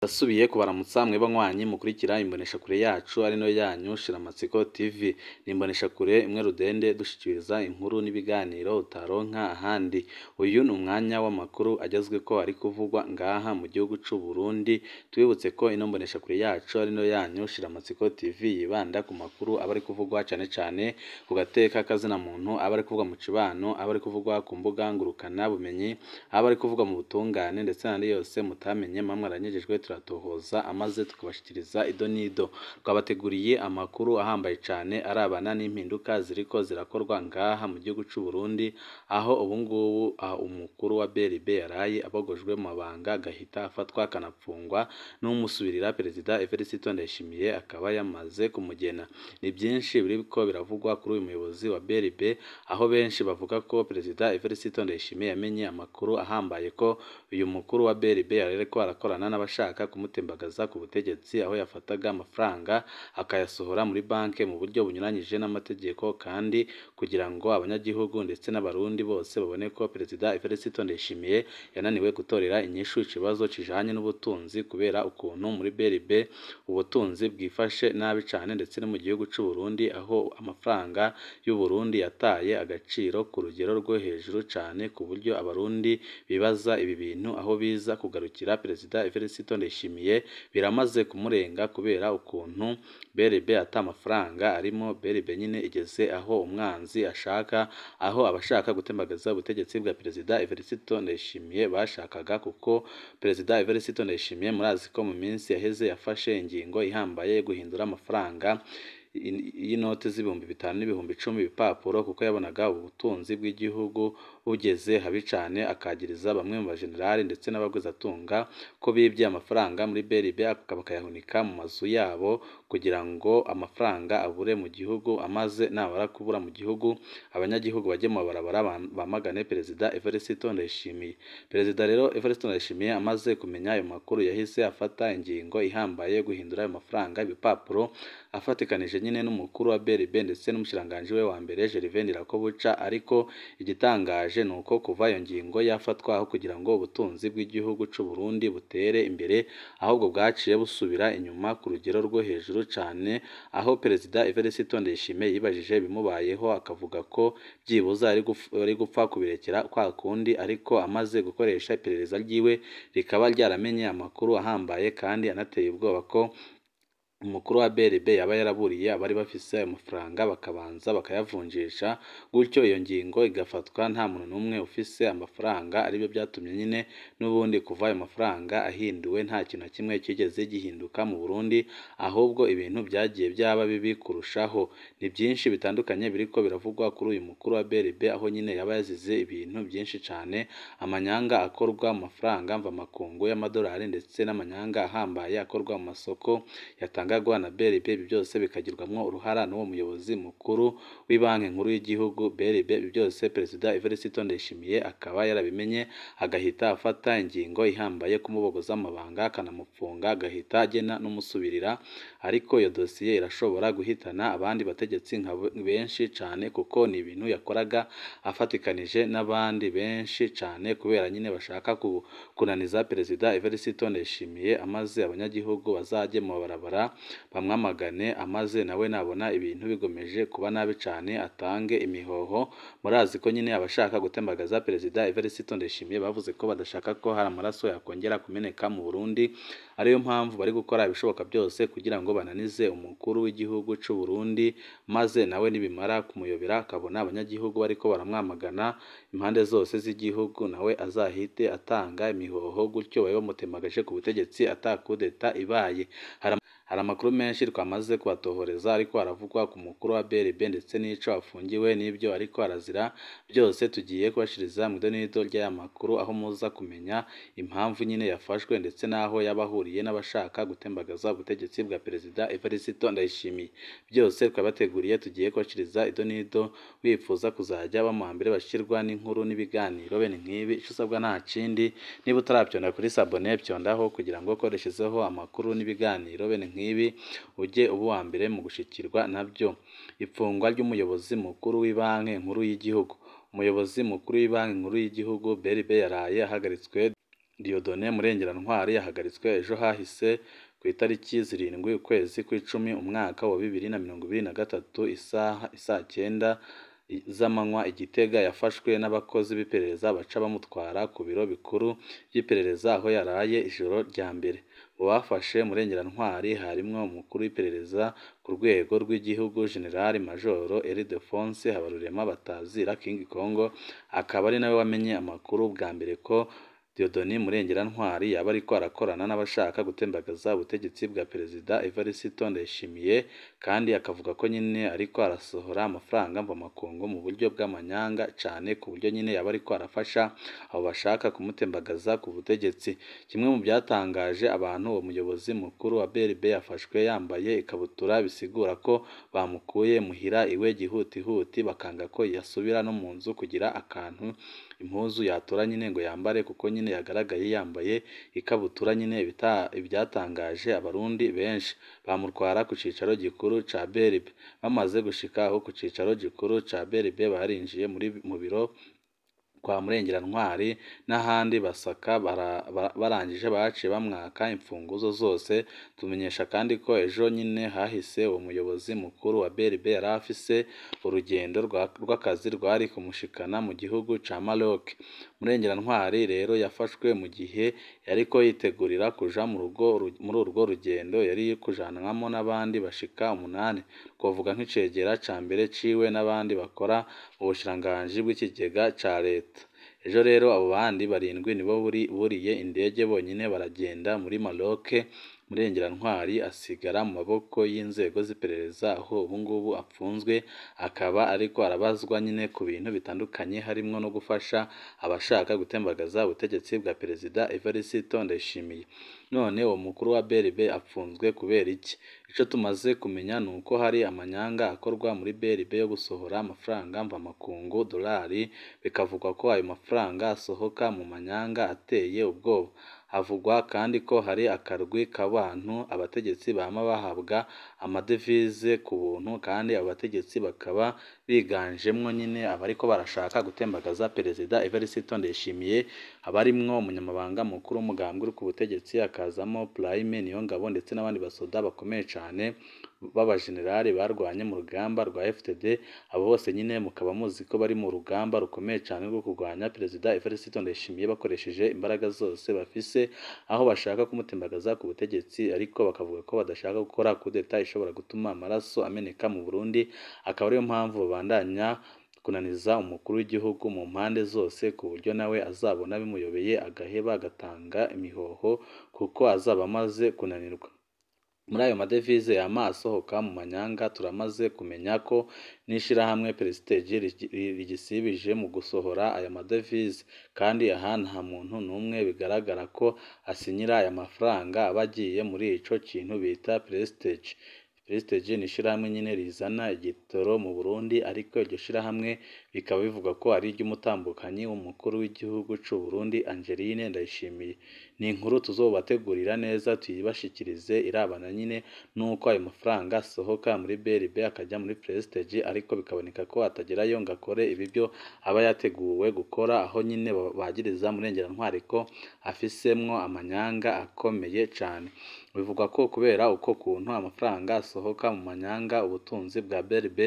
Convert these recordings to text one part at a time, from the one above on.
Ndasubiye kubaramutsa mwebwe banywanyi mukurikira imboneshakure yacu ari nayo yanyu Shiramatsiko TV. Ni imboneshakure imwe rudende dushikiriza inkuru n'ibiganiro utaronka ahandi. Uyu ni umwanya w'amakuru agezweko ari kuvugwa ngaha mu gihugu c'u Burundi. Twibutse ko ino mboneshakure yacu ari nayo yanyu Shiramatsiko TV yibanda ku makuru aba ari kuvugwa cane cane ku gateka kazina muntu, aba ari kuvugwa mu cibano, aba ari kuvugwa ku mbuga ngurukana bumenyi, aba ari kuvugwa mu butungane ndetse n'ayandi yose mutamenye mba mwaranyejejwe turatohoza amaze tukabashikiriza ido n'ido. Twabateguriye amakuru ahambaye cane arabana n'impinduka ziriko zirakorwa ngaha mu gihugu c'u Burundi, aho ubungubu umukuru wa BRB yaraye abogojwe mu mabanga agahita afatwa akanapfungwa n'umusubirira Perezida Evariste Ndayishimiye akaba yamaze kumugena. Ni byinshi biriko biravugwa kuri uyu muyobozi wa BRB, aho benshi bavuga ko Perezida Evariste Ndayishimiye yamenye amakuru ahambaye ko uyu mukuru wa BRB yariko arakorana n'abashaka kumutembagaza ku butegetsi, aho yafataga amafaranga akayasohora muri banke mu buryo bunyuranyije n'amategeko, kandi kugira ngo abanyagihugu ndetse n'abarundi bose babone ko Perezida Evariste Ndayishimiye yananiwe gutorera inyishu ikibazo kijanye n'ubutunzi kubera ukuntu muri BRB ubutunzi bwifashe nabi cane, ndetse no mu gihugu c'u Burundi aho amafaranga y'u Burundi yataye agaciro ku rugero rwo hejuru cane, ku buryo abarundi bibaza ibi bintu aho biza kugarukira. Perezida Evariste Ndayishimiye biramaze kumurenga kubera ukuntu BRB ata mafaranga arimo. BRB nyine igeze aho umwanzi ashaka, aho abashaka gutembagaza ubutegetsi bwa Perezida Evariste Ndayishimiye bashakaga, kuko Perezida Evariste Ndayishimiye murazi ko mu minsi yaheze yafashe ingingo ihambaye yo guhindura amafaranga y'inote z'ibihumbi 5 n'ibihumbi 10 ibipapuro, kuko yabonaga ubutunzi bw'igihugu bugeze habi cane, akagiriza bamwe mu bajenerali ndetse n'abagwizatunga ko bibye amafaranga muri BRB bakayahunika mu mazu yabo kugira ngo amafaranga abure mu gihugu, amaze namara kubura mu gihugu abanyagihugu bajye mu mabarabara bamagane Perezida Evariste Ndayishimiye. Perezida rero Evariste Ndayishimiye amaze kumenya ayo makuru yahise afata ingingo ihambaye yo guhindura ayo mafaranga ibipapuro, afatikanije nyine n'umukuru wa BRB ndetse n'umushikiranganji we wa mbere Gervais Ndirakobuca. Ariko igitangaje ni uko kuva iyo ngingo yafatwa, aho kugira ngo ubutunzi bw'igihugu c'u Burundi butere imbere, ahubwo bwaciye busubira inyuma ku rugero rwo hejuru cane, aho Perezida Evariste Ndayishimiye yibajije ibimubayeho akavuga ko byibuze ari gupfa kubirekera kwa kundi, ariko amaze gukoresha iperereza ryiwe rikaba ryaramenye amakuru ahambaye kandi anateye ubwoba ko umukuru wa BRB yaba yaraburiye abari bafise ayo mafaranga bakabanza bakayavunjisha, gutyo iyo ngingo igafatwa nta muntu n'umwe ufise amafaranga. Aribyo byatumye nyine n'ubundi kuva ayo mafaranga ahinduwe nta kintu na kimwe kigeze gihinduka mu Burundi, ahubwo ibintu byagiye byaba bibi kurushaho. Ni byinshi bitandukanye biriko biravugwa kuri uyu mukuru wa BRB, aho nyine yaba yazize ibintu byinshi cane, amanyanga akorwa mu mafaranga mvamakungu y'amadolari ndetse n'amanyanga ahambaye akorwa mu masoko yatangagwa na BRB, ibi byose bikagirwamwo uruhara n'uwo muyobozi mukuru w'ibanki nkuru y'igihugu BRB. Ibi byose Perezida Evariste Ndayishimiye akaba yarabimenye agahita afata ingingo ihambaye kumubogoza amabanga akanamupfunga, agahita agena n'umusubirira. Ariko iyo dosiye irashobora guhitana abandi bategetsi nka benshi cane, kuko ni ibintu yakoraga afatikanije n'abandi benshi cane, kubera nyine bashaka kunaniza Perezida Evariste Ndayishimiye, amaze abanyagihugu bazajye mu mabarabara bamwamagane, amaze nawe nabona ibintu bigomeje kuba nabi cane atange imihoho. Murazi ko nyine abashaka gutembagaza Perezida Evariste Ndayishimiye bavuze ko badashaka ko hari amaraso yakongera kumeneka mu Burundi, ariyo mpamvu bari gukora ibishoboka byose kugira ngo bananize umukuru w'igihugu c'u Burundi, maze nawe nibimara kumuyobera akabona abanyagihugu bariko baramwamagana impande zose z'igihugu, nawe azahite atanga imihoho, gutyo babe bamutembagaje ku butegetsi ata kudeta ibaye. Hari amakuru menshi twamaze kubatohoreza ariko aravugwa ku mukuru wa BRB ndetse n'ico afungiwe n'ibyo ariko arazira byose tugiye kubashiriza mu idonido ry'aya makuru, aho muza kumenya impamvu nyine yafashwe ndetse n'aho yaba ahuriye n'abashaka gutembagaza ubutegetsi bwa Perezida Evariste Ndayishimiye. Byose twabateguriye tugiye kubashiriza idonido. Wifuza kuzajya bamuhambere bashirwa n'inkuru n'ibiganiro bene nk'ibi, ico usabwa nta kindi, niba utarabyonda kuri sabone byondaho kugira ngo koreshezeho amakuru n'ibiganiro bene nk'ibi ujye uba uwa mbere mu gushikirwa nabyo. Ifungwa ry'umuyobozi mukuru w'ibanki nkuru y'igihugu. Umuyobozi mukuru w'ibanki nkuru y'igihugu BRB yaraye ahagaritswe Dieudonné Murengerantwari yahagaritswe ejo hahise ku itariki 7 ukwezi kw'icumi umwaka wa 2023 isaha isaa 9 z'amanywa i Gitega. Yafashwe n'abakozi b'iperereza baca bamutwara ku biro bikuru by'iperereza aho yaraye ijoro rya mbere. Mu bafashe Murengerantwari harimwo umukuru w'iperereza ku rwego rw'igihugu General Major Ildephonse Habarurema Batazira King Kong, akaba ari nawe wamenye amakuru bwa mbere ko Dieudonné Murengerantwari yaba ariko arakorana n'abashaka gutembagaza ubutegetsi bwa Perezida Evariste Ndayishimiye, kandi akavuga ko nyine ariko arasohora amafaranga mvamakungu mu buryo bw'amanyanga cane, ku buryo nyine yaba ariko arafasha abo bashaka kumutembagaza ku butegetsi. Kimwe mu byatangaje abantu, uwo muyobozi mukuru wa BRB yafashwe yambaye ikabutura, bisigura ko bamukuye muhira iwe gihutihuti, bakanga ko yasubira no mu nzu kugira akantu impuzu yatora nyine ngo yambare, kuko nyine yagaragaye yambaye ikabutura nyine, ibyatangaje abarundi benshi. Bamutwara ku cicaro gikuru ca BRB. Bamaze gushika aho ku cicaro gikuru ca BRB, barinjiye muri mu biro kwa Murengerantwari n'ahandi basaka, barangije baciye bamwaka imfunguzo zose. Tumenyesha kandi ko ejo nyine hahise uwo muyobozi mukuru wa BRB yari afise urugendo rw'akazi rwari kumushikana mu gihugu ca Maroc. Murengerantwari rero yafashwe mu gihe yariko yitegurira kuja muri urwo rugendo yari kujanwamo n'abandi bashika 8, twovuga nk'icegera ca mbere ciwe n'abandi bakora mu bushikiranganji bw'ikigega ca leta. Ejo rero abo bandi 7 nibo buriye indege bonyine baragenda muri Maroc. Murengerantwari asigara mu maboko y'inzego z'iperereza aho ubungubu apfunzwe, akaba ariko arabazwa nyine ku bintu bitandukanye harimwo no gufasha abashaka gutembagaza ubutegetsi bwa Perezida Evariste Ndayishimiye. None uwo mukuru wa BRB apfunzwe kubera iki? Ico tumaze kumenya ni uko hari amanyanga akorwa muri BRB yo gusohora amafaranga mvamakungu dolari, bikavugwa ko ayo mafaranga asohoka mu manyanga ateye ubwoba. Havugwa kandi ko hari akarwi k'abantu abategetsi bama bahabwa amadevize ku buntu, kandi abo bategetsi bakaba biganjemwo nyine abariko barashaka gutembagaza Perezida Evariste Ndayishimiye, abarimwo umunyamabanga mukuru w'umugambwe uri ku butegetsi, hakazamo Prime Niyongabo ndetse n'abandi basoda bakomeye cane b'abajenerali barwanye mu rugamba rwa FTD. Abo bose nyine mukaba muzi ko bari mu rugamba rukomeye cane rwo kurwanya Perezida Evariste Ndayishimiye bakoresheje imbaraga zose bafise, aho bashaka kumutembagaza ku butegetsi, ariko bakavuga ko badashaka gukora kudeta ishobora gutuma amaraso ameneka mu Burundi, akaba ariyo mpamvu babandanya kunaniza umukuru w'igihugu mu mpande zose, ku buryo nawe azabona bimuyobeye agaheba agatanga imihoho, kuko azaba amaze kunanirwa. Muri ayo madevize yama asohoka mu manyanga, turamaze kumenya ko n'ishirahamwe Prestige rigisibije mu gusohora aya madevize, kandi aha nta muntu n'umwe bigaragara ko asinyira aya mafaranga aba agiye muri ico kintu bita Prestige. Prestige ni ishirahamwe nyine rizana igitoro mu Burundi, ariko iryo shirahamwe bikaba bivugwa ko ari iry'umutambukanyi w'umukuru w'igihugu c'u Burundi Angeline Ndayishimiye. Ni inkuru tuzobategurira neza tuyibashikirize, irabana nyine n'uko ayo mafaranga asohoka muri BRB akajya muri Prestige, ariko bikaboneka ko atagerayo ngo akore ibibyo aba yateguwe gukora, aho nyine bagiriza Murengerantwari ko afisemwo amanyanga akomeye cane. Bivugwa ko kubera uko kuntu amafaranga asohoka mu manyanga, ubutunzi bwa BRB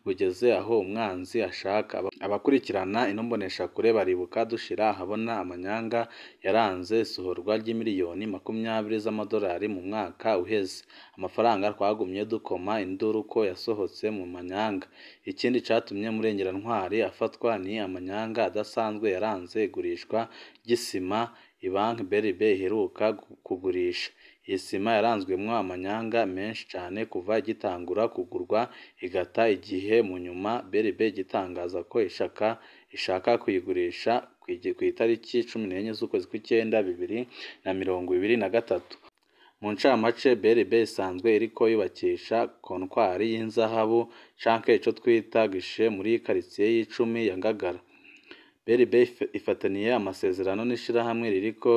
bugeze aho umwanzi ashaka. Abakurikirana ino mboneshakure baribuka dushira ahabona amanyanga yaranze isohorwa ry'imiliyoni 20 z'amadolari mu mwaka uheze, amafaranga twagumye dukoma induru ko yasohotse mu manyanga. Ikindi catumye Murengerantwari afatwa ni amanyanga adasanzwe yaranze igurishwa ry'isima ibanki BRB iheruka kugurisha. Iyi sima yaranzwemwo amanyanga menshi cane kuva igitangura kugurwa igata igihe, mu nyuma BRB igitangaza ko ishaka kuyigurisha kw'itariki 14 z'ukwezi kw'icenda 2023. Mu ncamake, BRB isanzwe iriko yubakisha kontwari y'inzahabu canke ico twita gishe muri karitiye y'icumi ya Ngagara. BRB ifataniye amasezerano n'ishirahamwe ririko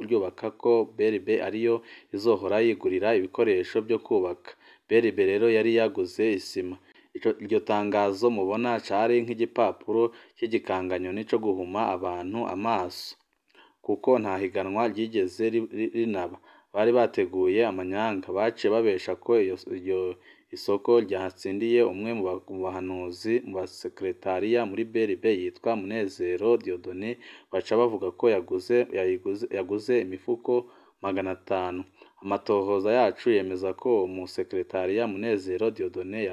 ryubaka ko BRB ariyo izohora yigurira ibikoresho vyo kubaka. BRB rero yari yaguze isima. Iryo tangazo mubona cari nk'igipapuro c'igikanganyoni co guhuma abantu amaso. kuko nta higanwa ryigeze rinaba. Bari bateguye amanyanga, baciye babesha ko iyo isoko ryatsindiye umwe mu bahanuzi mu basekretariya muri BRB yitwa Munezero Dieudonné, baca bavuga ko yaguze imifuko 500. Amatohoza yacu yemeza ko umusekretariya Munezero Dieudonné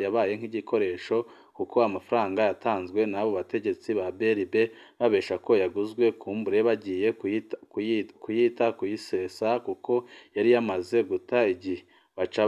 yabaye nk'igikoresho, kuko amafaranga yatanzwe n'abo bategetsi ba BRB babesha ko yaguzwe, kumbure bagiye kuyita kuyisesa kuko yari yamaze guta igihe. Baca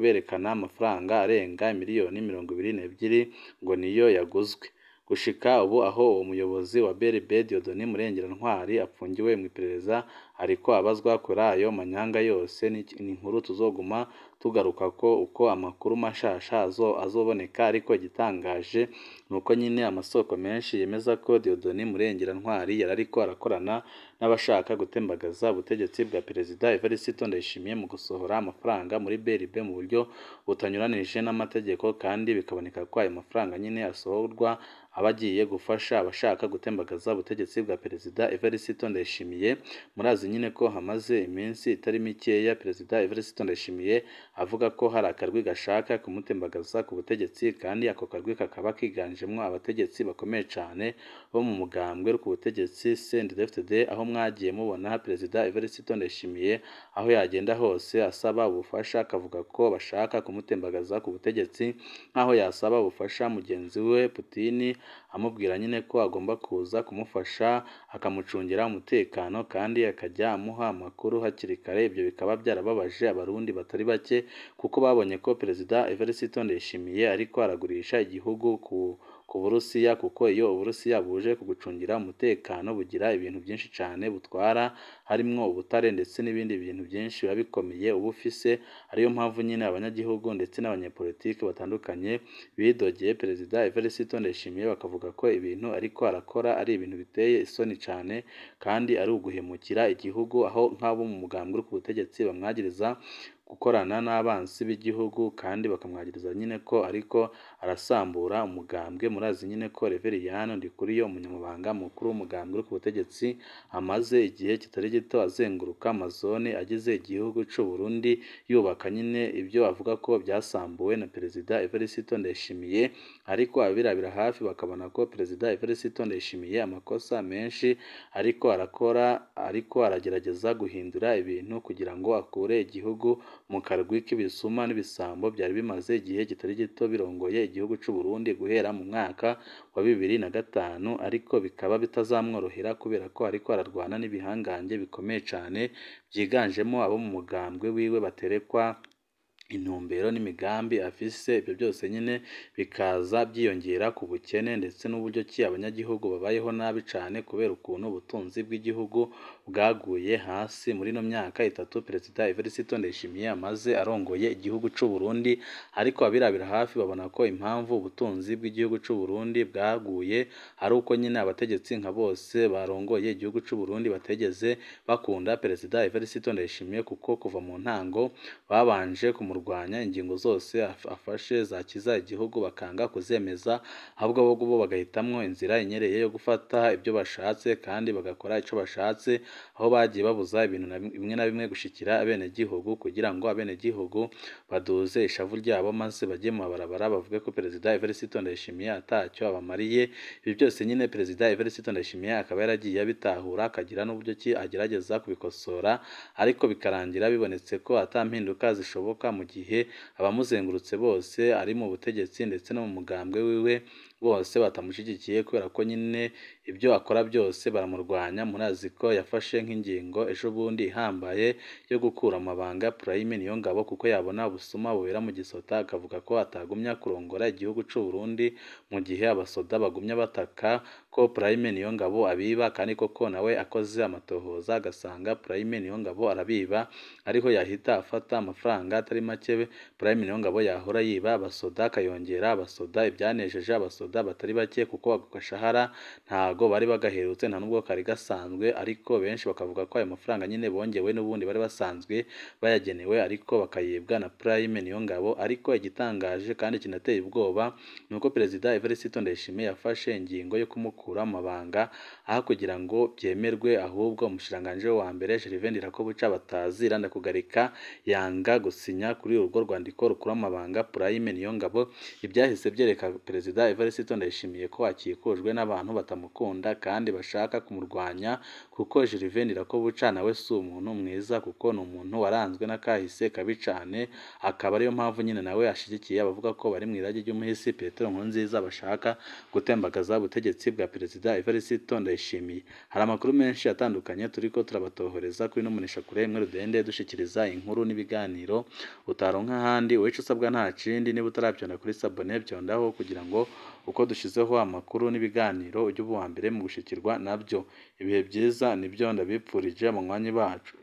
berekana amafaranga arenga miliyoni 22 ngo niyo yaguzwe. Gushika ubu aho uwo muyobozi wa BRB Dieudonné Murengerantwari apfungiwe mu iperereza, ariko abazwa kuri ayo manyanga yose. Ni inkuru tuzoguma tugaruka ko uko amakuru mashasha azoboneka, ariko igitangaje nuko nyine amasoko menshi yemeza ko Dieudonné Murengerantwari yarariko arakorana n'abashaka gutembagaza ubutegetsi bwa Perezida Evariste Ndayishimiye mu gusohora amafaranga muri BRB mu buryo butanyuranije n'amategeko, kandi bikaboneka ko ayo mafaranga nyine asohorwa aba agiye gufasha abashaka gutembagaza ubutegetsi bwa Perezida Evariste Ndayishimiye. Murazi nyine ko hamaze iminsi itari mikeya Perezida Evariste Ndayishimiye avuga ko hari akarwi gashaka kumutembagaza ku butegetsi, kandi ako karwi kakaba kiganjemwo abategetsi bakomeye cane bo mu mugambwe ku butegetsi CNDD-FDD, aho mwagiye mubona Perezida Evariste Ndayishimiye aho yagenda hose asaba ubufasha, akavuga ko bashaka kumutembagaza ku butegetsi, nk'aho yasaba ubufasha mugenzi we Putin, amubwira nyine ko agomba kuza kumufasha akamucungira umutekano kandi akajya amuha amakuru hakiri kare. Ibyo bikaba byarababaje abarundi batari bake, kuko babonye ko Perezida Evariste Ndayishimiye ariko aragurisha igihugu ku Burusiya, kuko iyo Uburusiya buje kugucungira umutekano bugira ibintu byinshi cyane butwara, harimwo ubutare ndetse n'ibindi bintu byinshi biba bikomeye uba ufise. Ariyo mpamvu nyine abanyagihugu ndetse n'abanyepolitiki batandukanye bidogeye Perezida Evariste Ndayishimiye, bakavuga ko ibintu ariko arakora ari ibintu biteye isoni cyane kandi ari uguhemukira igihugu, aho nk'abo mu mugambwe uri ku butegetsi bamwagiriza gukorana n'abansi b'igihugu, kandi bakamwagiriza nyine ko ariko arasambura umugambwe. Murazi nyine ko Reveriyani Ndikuriyo, umunyamabanga mukuru w'umugambwe uri ku butegetsi, amaze igihe kitari gito azenguruka amazone agize igihugu c'u Burundi, yubaka nyine ibyo avuga ko byasambuwe na Perezida Evariste Ndayishimiye, ariko abirabira hafi bakabona ko Perezida Evariste Ndayishimiye amakosa menshi ariko arakora, ariko aragerageza guhindura ibintu kugira ngo akure igihugu mu karwi k'ibisuma n'ibisambo byari bimaze igihe kitari gito birongoye igihugu c'u Burundi guhera mu mwaka wa 2005, ariko bikaba bitazamworohera kubera ko ariko ararwana n'ibihangange bikomeye cane byiganjemo abo mu mugambwe wiwe baterekwa intumbero n'imigambi afise. Ibyo byose nyine bikaza byiyongera ku bukene ndetse n'uburyo ki abanyagihugu babayeho nabi cane kubera ukuntu ubutunzi bw'igihugu bwaguye hasi muri ino myaka itatu Perezida Evariste Ndayishimiye amaze arongoye igihugu c'u Burundi. Ariko abirabira hafi babona ko impamvu ubutunzi bw'igihugu c'u Burundi bwaguye ari uko nyine abategetsi nka bose barongoye igihugu c'u Burundi bategeze bakunda Perezida Evariste Ndayishimiye, kuko kuva mu ntango babanje kumurwanya ingingo zose afashe zakiza igihugu bakanga kuzemeza, ahubwo bo bagahitamwo inzira inyereye yo gufata ibyo bashatse kandi bagakora ico bashatse, aho bagiye babuza ibintu bimwe na bimwe gushikira abenegihugu kugira ngo abenegihugu baduze ishavu ryabo maze bajye mu mabarabara bavuge ko Perezida Evariste Ndayishimiye atacyo abamariye. Ibi byose nyine Perezida Evariste Ndayishimiye akaba yaragiye abitahura, akagira n'uburyo ki agerageza kubikosora, ariko bikarangira bibonetse ko ata mpinduka zishoboka mu gihe abamuzengurutse bose ari mu butegetsi ndetse no mu mugambwe wiwe bose batamushyigikiye, kubera ko nyine ibyo akora byose baramurwanya. Murazi ko yafashe nk'ingingo ejo bundi ihambaye yo gukura amabanga Prime Niyongabo, kuko yabona ubusuma bubera mu gisota, akavuga ko atagumya kurongora igihugu c'u Burundi mu gihe abasoda bagumya bataka ko Prime Niyongabo abiba, kandi koko nawe akoze amatohoza agasanga Prime Niyongabo arabiba, ariho yahita afata amafaranga atari make. make Prime Niyongabo yahora yiba abasoda akayongera abasoda, ibyanejeje abasoda batari bake kuko ako gashahara ntago bari bagaherutse, nta nubwo kari gasanzwe, ariko benshi bakavuga ko ayo mafaranga nyine bongewe n'ubundi bari basanzwe bayagenewe ariko bakayibwa na Prime Niyongabo. Ariko igitangaje kandi kinateye ubwoba ni uko Perezida Evariste Ndayishimiye yafashe ingingo yo kumukura mu mabanga aho kugira ngo byemerwe, ahubwo umushikiranganji wa mbere Gervais Ndirakobuca batazira Ndakugarika yanga gusinya kuri urwo rwandiko rukura mu mabanga Prime Niyongabo. Ibyahise byereka Perezida Evariste Ndayishimiye ko akikujwe n'abantu batamukunda kandi bashaka kumurwanya, kuko Gervais Ndirakobuca nawe si umuntu mwiza, kuko ni umuntu waranzwe n'akahise kabi cane, akaba ariyo mpamvu nyine nawe ashyigikiye abavuga ko bari mu irage ry'umuhisi Petero Nkurunziza bashaka gutembagaza ubutegetsi bwa Perezida Evariste Ndayishimiye. Hari amakuru menshi atandukanye turiko turabatohoreza kuri ino mboneshakure imwe rudende dushikiriza inkuru n'ibiganiro utaronka ahandi. Uwica usabwa nta kindi, niba utarabyonda kuri sabone byondaho kugira ngo uko dushizeho amakuru n'ibiganiro ujye uba uwa mbere mu gushikirwa nabyo. Ibihe byiza nibyo ndabipfurije abanywanyi bacu.